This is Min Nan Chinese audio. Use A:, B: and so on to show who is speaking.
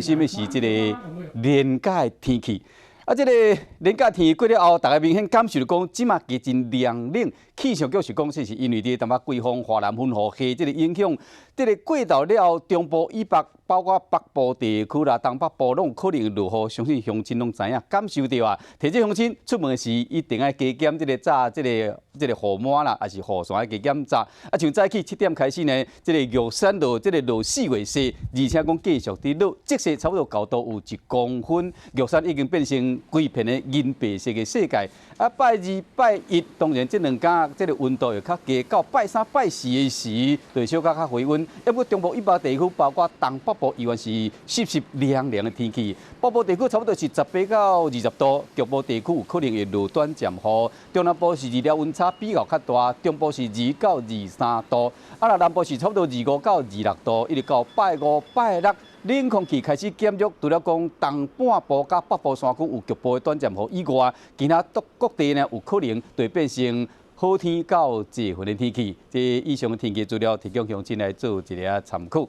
A: 啥物是這個連假的天氣。啊，這個連假天氣過了後，大家明顯感受著講，這馬加真涼冷。氣象局是講，這是因為佇淡薄季風華南溫雨系這個影響，這個過晝了後，中部以北，包括北部地區啦、東北部攏有可能落雨，相信鄉親攏知影感受著啊。提醒鄉親出門時一定愛加減這個紮這個這個雨帽啦，抑是雨傘愛加減紮。啊，像早起7點開始呢，這個玉山路這個落4月雪，而且講繼續佇落，積雪差不多厚度有1公分，玉山已經變成規片的銀白色的世界。啊，拜二、拜一，當然這兩工這個溫度會較低，到拜三、拜四的時，就會小可較回溫。不過中部以北地區，包括東北部，依然是濕濕涼涼的天氣。北部地區差不多是18到20度，局部地區有可能會落短暫雨。中南部是日夜溫差比較較大，中部是2到23度，啊，若南部是差不多25到26度，一直到拜五、拜六，冷空氣開始減弱，除了講東半部佮北部山區有局部的短暫雨以外，其他各各地呢有可能會變成好天到濟雲的天氣。這以上的天氣資料提供鄉親來做一下參考。